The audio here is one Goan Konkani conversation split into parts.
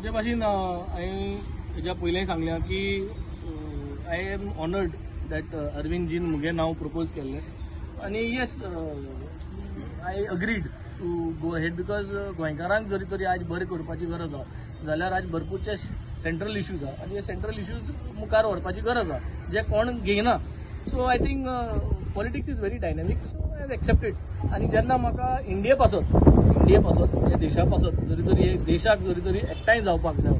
जे भाशेन हांवें हेज्या पयलें सांगलें की I am honoured that Arvind जीन मुगे नांव प्रपोज केल्लें आनी yes, I agreed to go ahead because गोंयकारांक जरी तरी आज बरें करपाची गरज आहा जाल्यार आज भरपूरचे सेंट्रल इश्यूज आहा आनी हे सेंट्रल इश्यूज मुखार व्हरपाची गरज आहा जे कोण घेयना. So I think politics is very dynamic, so I have accepted. आनी जेन्ना म्हाका इंडिये पासत म्हणजे देशा पासत जरी तरी देशाक जरी तरी एकठांय जावपाक जाय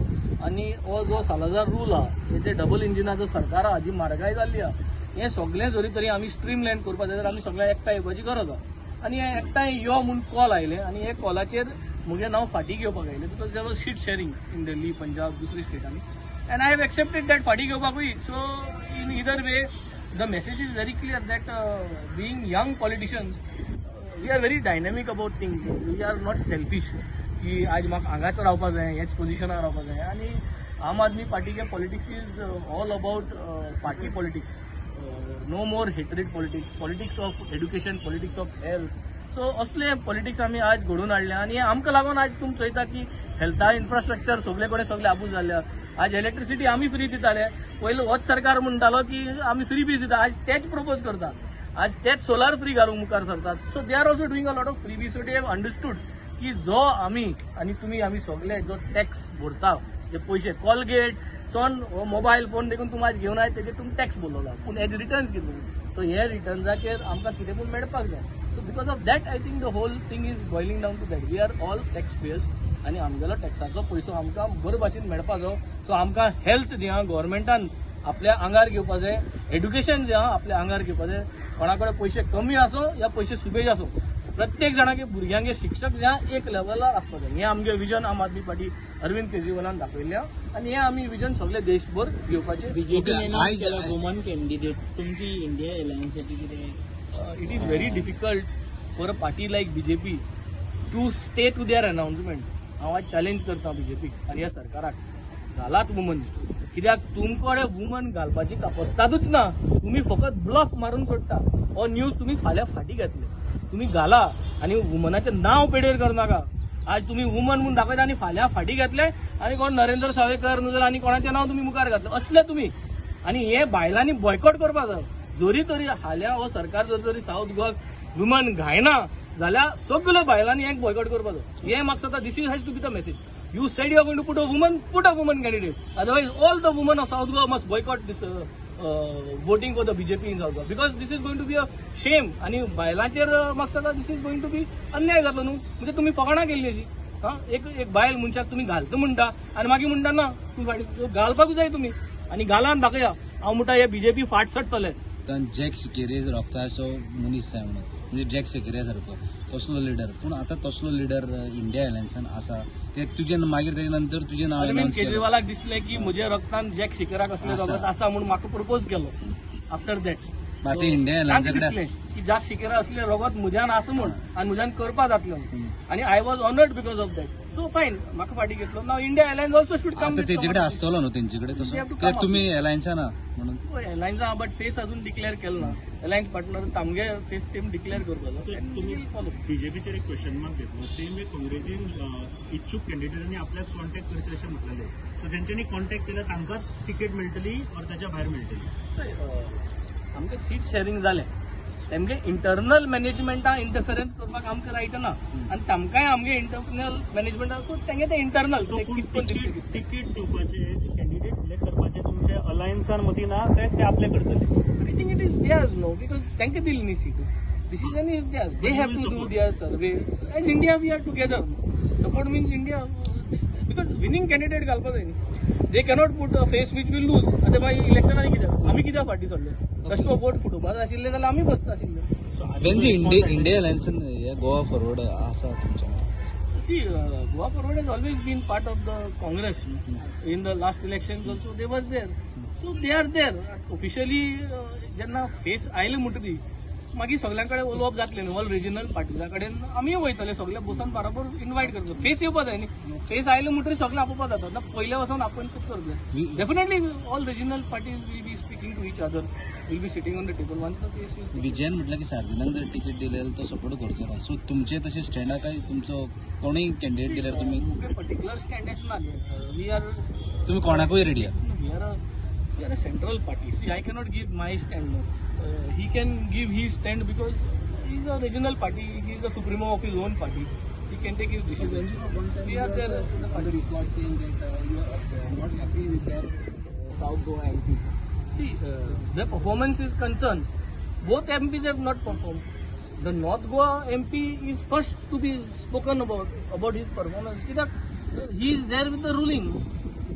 आनी हो जो सालाजार रूल आहा, हे जे डबल इंजिनाचो सरकार आहा, जी म्हारगाय जाल्ली आहा, हें सगळें जरी तरी आमी स्ट्रीम लायन करपाक जाय जाल्यार आमी सगळे एकठांय येवपाची गरज आहा. आनी हे एकठांय यो म्हूण कॉल आयले आनी हे कॉलाचेर म्हगें नांव फाटीं घेवपाक आयलें because there was seat sharing in Delhi, Punjab, दुसरी स्टेटांनी and I have accepted that फाटीं घेवपाकूय. So in either way, the message is very clear that being young politicians, we are very dynamic about things. We are not selfish की आज म्हाका हांगाच रावपा जाय, हेच पोजिशनार रावपा जाय. आनी आम आदमी पार्टीचे politics is all about party politics, no more hatred politics, politics of education, politics of health. So असले पॉलिटिक्स आमी आज घडोवन हाडले आनी आमकां लागून आज तुमी चोयता की हेल्था इन्फ्रास्ट्रक्चर सगळे कडेन सगळे आबूज जाल्ले. आज इलेक्ट्रिसिटी आमी फ्री दिताले. पयलीं होच सरकार म्हणटालो की आमी फ्री बीज दिता, आज तेच प्रपोज करता, आज तेच सोलार फ्री घालूंक मुखार सरतात. So they are also doing a lot of free. So they have understood की जो आमी आनी तुमी आमी सगळे जो टॅक्स भरता, जे पयशे कॉलगेट सोन हो मोबायल फोन देखून तुमी आज घेवन आयले, तेजेर तुमी टॅक्स भरलो, पूण हेज रिटर्न्स कितें? सो हे रिटर्न्साचेर आमकां कितें पूण मेळपाक जाय. So because of that, I think the whole thing is boiling down to that we are all tax payers आनी आमगेलो टॅक्साचो पयसो आमकां बरे भाशेन मेळपा जाय. सो आमकां हेल्थ जी आहा गोवोरमेंटान आपल्या आंगार घेवपा जाय, एड्युकेशन जें आहा आपल्या आंगार घेवपा जाय. कोणा कडेन पयशे कमी आसूं या पयशे सुबेज आसूं, प्रत्येक जाणाक भुरग्यांगे शिक्षक जे आहा एक लेवलार आसपाक जाय. हें आमगें विजन आम आदमी पार्टी अरविंद केजरीवालान दाखयल्लें आहा आनी हें आमी विजन सगळे देशभर घेवपाचें. बीजेपीन अनाउन्स आयज- केला वुमन कॅन्डिडेट. तुमची इंडिया अलायन्साची कितें? It is very difficult for a party like BJP to stay to their announcement. हांव आज चॅलेंज करता बीजेपीक आनी ह्या सरकाराक, घालात वुमन. कित्याक तुमकडे वुमन घालपाची कापस्तादूच ना. तुमी फकत ब्लफ मारून सोडटा. हो न्यूज तुमी फाल्यां फाटीं घेतले. तुमी घाला आनी वुमनाचें नांव पेडेर करनाका. आज तुमी वुमन म्हूण दाखयता आनी फाल्यां फाटीं घेतले आनी कोण नरेंद्र सावयकर न्हू आनी कोणाचें नांव तुमी मुखार घातलें असले तुमी. आनी हे बायलांनी बॉयकॉट करपाक जाय. जरी तरी हाल्यां हो सरकार जर तरी सावथ गोवाक वुमन घायना जाल्यार सगळ्या बायलांनी एक बॉयकॉट करपाक जाय. हें म्हाका दिसता, this is has to be the message. You said you are going to put a woman, put a woman candidate, otherwise all the women of South Goa must boycott this voting for the BJP in South Goa because this is going to be a shame. आनी बायलांचेर म्हाका दिसता this is going to be अन्याय जातलो न्हू. म्हणजे तुमी फकाणां केल्ली अशी. हा, एक एक बायल मनशाक तुमी घालता म्हणटा आनी मागीर म्हणटा ना तुमी फाटीं घालपाकूच जाय तुमी आनी घाला आनी दाखया. हांव म्हणटा हे बीजेपी फाट सट्टले. तर जॅक सिकेरे रक्ताचो मनीस जाय म्हणून, म्हणजे जॅक सिकेरे सारको तसलो लिडर. पूण आतां तसलो लिडर इंडिया अलायन्सान आसा ते तुजें मागीर तेजे नंतर तुजें नांव अरविंद announce केलें. केजरीवालाक दिसलें की म्हज्या रक्तान जॅक सिकेराक असलें आसा. रगत आसा म्हूण म्हाका प्रपोज केलो आफ्टर that. आतां इंडिया अलायन्सा कडेन दिसलें की जॅक सिकेरा असलें रगत म्हज्यान आसा म्हूण आनी म्हज्यान करपा जातलें म्हूण आनी I was honoured because of that. So fine, म्हाका फाटीं घेतलो. Now India Alliance also should come. आतां तेजे कडेन आसतलो न्हू तेंचे कडेन तसो, कित्याक तुमी अलायन्सान म्हणून. अलायन्स आहा, बट फेस अजून डिक्लेअर केलो ना. अलायन्स पार्टनर तामगे फेस तेम डिक्लेअर करपाचो. तुमी फॉलो बीजेपीचेर एक क्वेश्चन मार्क घेतलो. सेम वे काँग्रेसीन इच्छूक कॅन्डिडेटांनी आपल्याक कॉन्टॅक्ट करचे अशें म्हटलेलें. सो जेंच्यांनी कॉन्टॅक्ट केला तांकांच तिकेट मेळटली ऑर ताच्या भायर मेळटली? आमकां सीट शेअरिंग जालें, तेमगे इंटरनल मॅनेजमेंटा इंटरफेरन्स करपाक आमकां रायट ना आनी तामकांय आमगे इंटरनल मॅनेजमेंट, सो तेंगे ते इंटरनल. सो पूण तिकेट दिवपाचे, कॅन्डिडेट सिलेक्ट करपाचे तुमचे अलायन्सान मदीं ना काय ते आपले करतले? I think it is theirs, no, because तांकां दिली न्ही seat. Decision is theirs. They have to do their survey. As India, we are together. Support means India, because winning candidate घालपा जाय न्ही. They cannot put a face which will lose. आतां मागीर इलेक्शनान कितें आमी कित्याक फाटीं सरले? कशें वोट फुटोवपाक जाय आशिल्ले जाल्यार आमी बसता आशिल्ले. तेंचे इंडिया अलायन्सान हे गोवा फॉरवर्ड आसा तुमच्या? See, Goa Forward has always been part of the Congress. In the last elections also they were there. So they are there. Officially, जेन्ना फेस आयले म्हणटरी मागीर सगळ्यां कडेन उलोवप जातलें न्हू. ऑल रिजनल पार्टीजा कडेन आमीय वयतले, सगळे बसून बरोबर इन्वायट करतले. फेस येवपा जाय न्ही. फेस आयले म्हणटरी सगळे आपोवपा जाता ना. पयले वचून आपोवन करतले. Definitely all regional parties will be speaking to each other, will be sitting on the table once the face is विजयान म्हटलं की सार्दिनाक जर तिकीट दिले जाल्यार तो सपोर्ट करचो ना. सो तुमचे तशें स्टँडा काय तुमचो कोणूय कॅन्डिडेट दिल्यार तुमी पर्टिक्युलर स्टँड अशें ना. We are तुमी कोणाकूय रेडी आहा. We are a central party. See, I cannot give my stand. No. He can give his stand because he is a regional party. He is the supremo of his own party. He can take his decisions. We are there in the On party. The record saying that you are not happy with their South Goa MP. See, the performance is concerned. Both MPs have not performed. The North Goa MP is first to be spoken about his performance. कित्याक he is there with the ruling.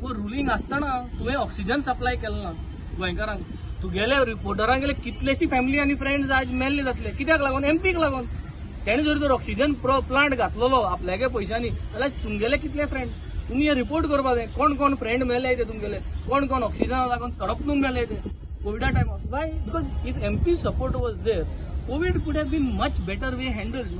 वो ruling आसतना तुवें ऑक्सिजन सप्लाय केलो ना गोंयकारांक. तुगेले रिपोर्टरांगेले कितलेशी फॅमिली आनी फ्रेंड्स आज मेल्ले जातले. कित्याक लागून? एमपीक लागून. तेणे जर तर ऑक्सिजन प्लांट घातलेलो आपल्यागे पयशांनी जाल्यार तुमगेले कितले फ्रेंड, तुमी हे रिपोर्ट करपा जाय, कोण कोण फ्रेंड मेले ते तुमगेले, कोण कोण ऑक्सिजना लागून तडपणून मेले ते कोविडा टायमार. Why? Because if MP support was there, Covid could have been much better way handled.